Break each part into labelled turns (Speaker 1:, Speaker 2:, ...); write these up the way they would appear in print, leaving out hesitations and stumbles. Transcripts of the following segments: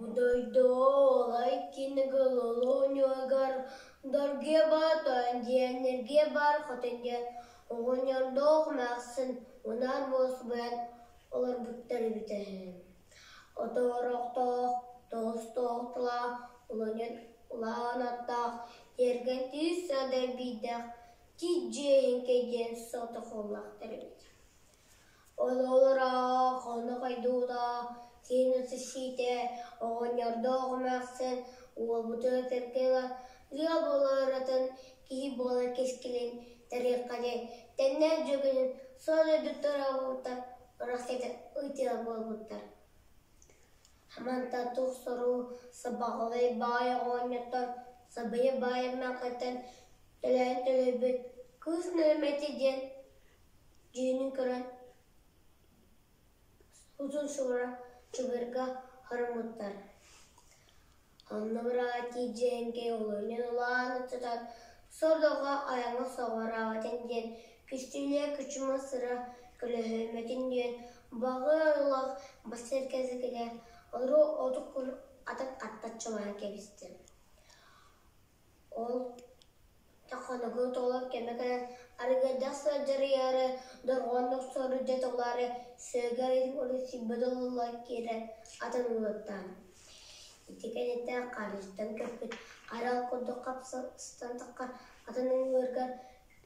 Speaker 1: Бу дойду олай кинигэ олонньугар доргуйа батан диэн эргиэ бар хотон диэн оҕонньордоох эмээхсин унаар буолсубайан олорбуттар эбитэ үһү. Оторохтоох, тоҕустоох тылаах, уланьан улахан аттаах, тиэргэн тиис садай биирдээх тиит дьиэ иһин диэн сотохоллоохтор эбит. Олоро хоно хайдуута, сиэн сиитэ, оҕонньордоох эмээхсин уолбутун кэргэн ылан ыал буоларатын киһи буолар кэскилин тэриэххэ диэн тэннээх дьүөгүнүн суон өйдөттөр оҕолоруттан ырахсыйан ыытыа буолбуттар. Хамантан тохсору сабаҕалай баай оҕонньоттор сабыйа баай эмээххиттэн төлөөн төлөйбүт кыыс нөрүмэти диэн дьүһүнүн көрөн узун суора чугуйарга хоруммуттар. Онно быраатыы дьэҥкэй олунньун улаан ыччатан сордоҕо айаҥҥа соҕураабатын диэн күстүлүө күчүмэ сыра көлөһүммэтин диэн баҕа ылах бассыаркэзикигэ олору оту атын аттаччылаан кэбистэ. Ол Хонугу толор кэмэ кэлэн, арыгыйдах сылдьарыйаары, дорҕооннук соруйда толаары, сыарга сирбит ылылла киирэн атын уолаттаан. Ити кэнниттэн харыстан көппүт арал курдук хапсыстан таххар атын ыҥыырга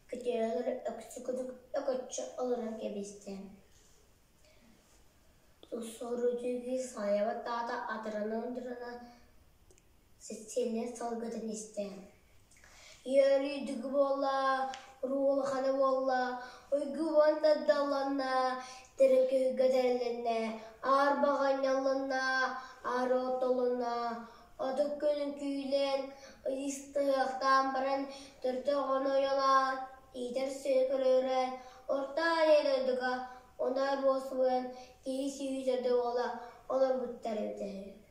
Speaker 1: күтүөлэр өксү курдук өкөччү олорон кэбистэ. Соруйдугу сайабат аата атырана-ындырана Сиссиэнньэ салгытын истэ. Үөрүүдүгү буолла, уруу улахана буолла, уйгу уонна далланна, тэрилкүһүггэ тэрилиннэ, аар баҕанньалланна, аар оттолунна, отут күнүн күүлэн, ыйыстыахтаан баран төртө оҕону ойолоон, иитэр сүөһү көрөрө, Орто Азия дойдуга оноор буолсугун киһи сүүһү төрдө буола олорбуттар эбитэ үһү.